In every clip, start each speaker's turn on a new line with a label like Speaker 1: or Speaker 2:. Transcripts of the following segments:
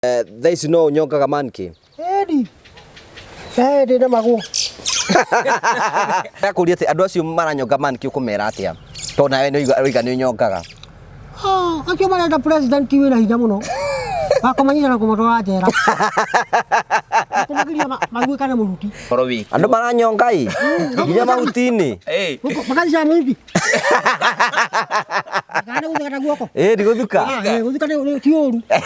Speaker 1: Thaa ici no ũnyongaga monkey?
Speaker 2: Ĩni. Eh, ndĩ na magũrũ.
Speaker 1: Ndakũria atĩ andũ acio maranyonga monkey ũkũmera atĩa? Tondũ nawe nĩ ũroiga nĩ ũnyongaga.
Speaker 2: Ah, acio marenda president wĩna hinya mũno. Wa kũmanyita na kũmatwara njera. Na kũmagiria maiguĩkane mũruti.
Speaker 3: Horo wiki.
Speaker 1: Andũ maranyonga ĩ nginya mahuti-inĩ.
Speaker 3: Ĩĩ.
Speaker 2: Makanica mũruti. Kana nĩ gũthika na guoko.
Speaker 1: Ĩ ndigũthuka.
Speaker 2: Ah, eh, gũthika ti ũru. Ah,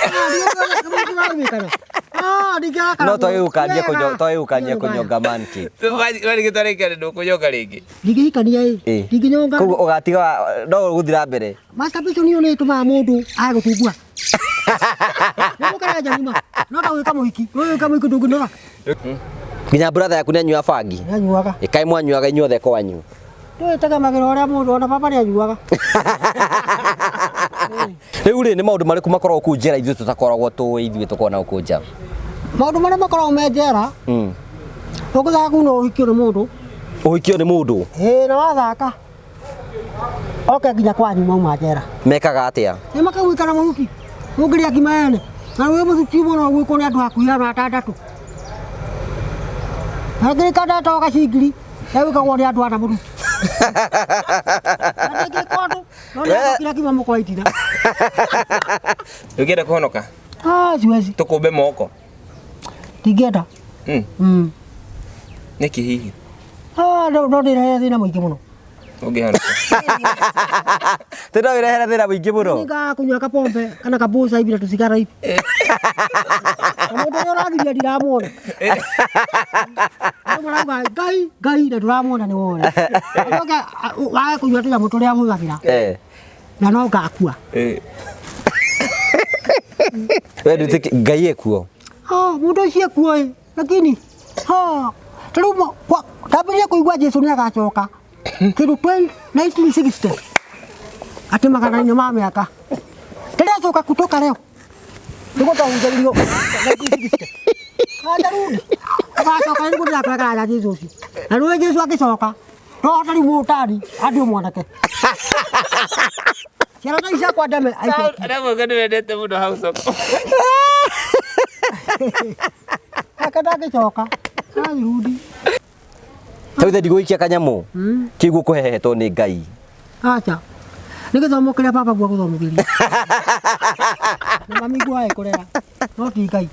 Speaker 2: ndigũthika. Ah, ndingĩrakara
Speaker 1: No twage
Speaker 2: mũno.
Speaker 1: gũkania
Speaker 2: Wega.
Speaker 1: twage gũkania
Speaker 2: Nĩ ũndũ
Speaker 1: kũnyonga monkey.
Speaker 3: Warĩ gĩtarĩkia ndũkũnyonga rĩngĩ.
Speaker 2: Ndingĩhikania ĩ.
Speaker 1: Ĩ.
Speaker 2: Ndingĩnyonga.
Speaker 1: Koguo ũgatiga no ũgũthiĩ na mbere.
Speaker 2: Masturbation ĩyo nĩ ĩtũmaga mũndũ age gũtungua. Nĩ mũkara njagima. No ta gwĩka mũhiki. No gwĩka mũhiki ndũngĩnora.
Speaker 1: Nginya brother yaku nĩ anyuaga bangi.
Speaker 2: Nĩanyuaga.
Speaker 1: Ĩkaĩ mwanyuaga inyuothe kwanyu.
Speaker 2: Twĩtegemagĩra ũrĩa mũndũ ona baba nĩanyuaga.
Speaker 1: Rĩu rĩ nĩ maũndũ marĩkũ makoragwo kũu njera ithuĩ tũtakoragwo tũĩ ithuĩ tũkoragwo na gũkũ nja?
Speaker 2: Maũndũ marĩa makoragwo me njera, ũngĩthaka kũu no ũhikio nĩ mũndũ.
Speaker 1: Ũhikio nĩ mũndũ?
Speaker 2: Ĩĩ na wathaka oke nginya kwanyu mauma njera.
Speaker 1: Mekaga atĩa?
Speaker 2: Nĩ makagwĩka na mũhuki. Mũngĩrĩa ngima yene. Na wĩ mũhuki mũno gwĩkwo nĩ andũ hakuhĩ andũ atandatũ. Angĩrĩka ndatoga gacingiri, egwĩkagwo nĩ andũ ana mũruti. Na ndĩngĩkwo ũndũ, no nĩ andũ kima mũkwa itina.
Speaker 3: Ndũngĩenda kũhonoka?
Speaker 2: Ah, siwezi.
Speaker 3: Tũkũmbe moko.
Speaker 2: Ndingĩenda.
Speaker 3: Nĩkĩ hihi?
Speaker 2: Ah, no no ndĩrehere thĩna mũingĩ mũno.
Speaker 3: Ũngĩhonoka.
Speaker 1: Tĩ no wĩrehere thĩna mũingĩ mũno.
Speaker 2: Nĩngaga kũnyua kapombe kana kabũca hivi na tũcigara hivi. Na mũndũ ũrĩa ũragiria ndiramuona. Andũ marauga Ngai Ngai na ndũramuona nĩ wone. Ũcoke wage kũnyua tũnyamũ tũrĩa hũthagĩra na no ngakua.
Speaker 1: We ndwĩtĩkĩ Ngai ekuo.
Speaker 2: Oh, mũndũ ũcio ekuo ĩ, lakini ha ta rĩu ndambĩrĩria kũigua Jesu nĩ agacoka kĩndũ 1960 atĩ magana-inĩ ma mĩaka ndĩracoka kutoka leo nĩguo ndahunjagĩrio 1960 atarudi agacoka nĩguo ndĩrakũrekera na Jesu ũcio na rĩu Jesu agĩcoka no hota rĩu mũtari andũ mwanake ciana ta ciakwa ndeme aicokie.
Speaker 3: Arĩa mauga nĩwendete mũno hau soko.
Speaker 2: Ake ndangĩcoka arudi.
Speaker 1: Rĩu the ndigũikia kanyamũ kĩu gũkũhehetwo nĩ Ngai.
Speaker 2: Acha. Nĩ gĩthomo kĩrĩa baba guo gũthomithĩria. Na mami guo agĩkũrera. No ti Ngai.